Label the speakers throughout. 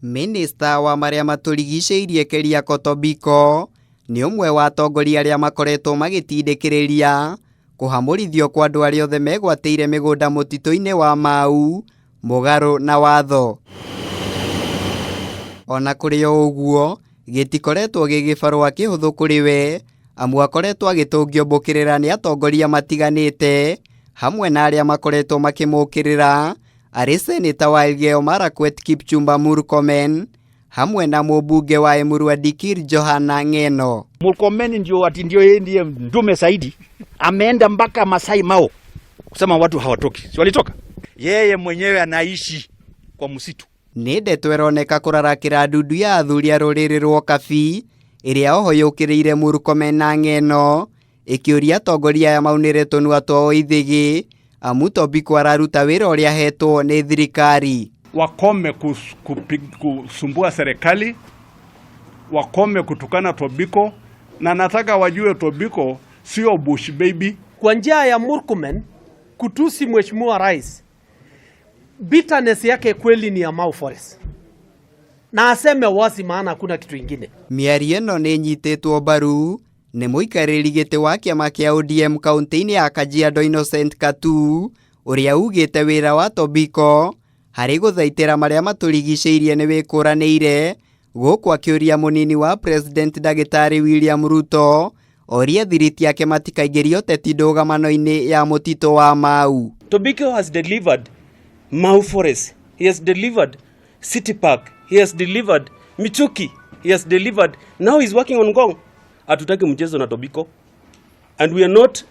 Speaker 1: Minista wa marĩa matũrigicĩirie Keriako Tobiko nĩ ũmwe wa atongoria arĩa makoretwo magĩtindĩkĩrĩria kũhamũrithio kwa andũ arĩa othe megwatĩire mĩgũnda mũtitũ-inĩ wa Mau mũgarũ na watho. Ona kũrĩ o ũguo, gĩtikoretwo gĩ gĩbarũa kĩhũthũ kũrĩ we amu akoretwo agĩtũngio mbũkĩrĩra nĩ atongoria matiganĩte hamwe na arĩa makoretwo makĩmũkĩrĩra arĩ seneta wa Elgeyo Marakwet Kipchumba Murkomen hamwe na mũmbunge wa Emurua Dikir Johana Ng'eno.
Speaker 2: Murkomen ndio ati ndio yeye ndiye ndume zaidi, ameenda mpaka Masai Mao kusema watu hawatoki, si walitoka? Yeye mwenyewe anaishi kwa msitu.
Speaker 1: Nĩ ndeto ĩroneka kũrarakĩra ndundu ya athuri a rũrĩrĩ rwa Kabi ĩrĩa oho yũkĩrĩire Murkomen na Ng'eno ĩkĩũria atongoria aya maunĩre tũnua twao ithĩgĩ amu Tobiko araruta wĩra ũrĩa ahetwo nĩ thirikari.
Speaker 3: Wakome kusumbua serikali, wakome kutukana Tobiko, na nataka wajue Tobiko sio bush baby.
Speaker 4: Kwa njia ya Murkomen kutusi Mheshimiwa Rais, bitterness yake kweli ni ya Mau Forest, na aseme wazi, maana hakuna kitu ingine.
Speaker 1: Mĩario ĩno nĩ ĩnyitĩtwo mbaru nĩ mũikarĩri gĩtĩ wa kĩama kĩa ODM kaunti-inĩ ya Kajiado Innocent Katu ũrĩa ugĩte wĩra wa Tobiko harĩ gũthaitĩra marĩa matũrigicĩirie nĩ wĩkũranĩire gũkũ akĩũria mũnini wa President ndagĩtarĩ William Ruto orie thiriti yake matikaingĩrie ũteti ndũgamano-inĩ ya mũtitũ wa Mau.
Speaker 5: Tobiko has delivered Mau Forest. He has delivered City Park. He has delivered Michuki. He has delivered. Now he's working on Ngong. Hatutaki mchezo na Tobiko. And we are not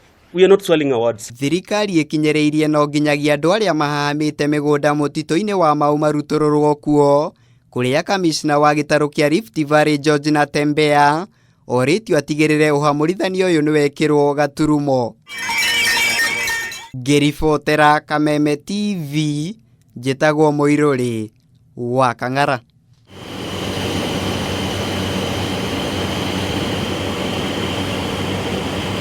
Speaker 5: swallowing our words.
Speaker 1: Thirikari ĩkinyĩrĩirie no nginyagia andũ arĩa mahahamĩte mĩgũnda mũtitũ-inĩ wa Mau marutũrũrwo kuo kũrĩa kamishna wa gĩtarũ kĩa Rift Valley George Natembeya orĩtio atigĩrĩre ũhamũrithania ũyũ nĩwekĩrwo gaturumo. Ngĩribotera Kameme TV njĩtagwo Mũirũrĩ wa Kang'ara.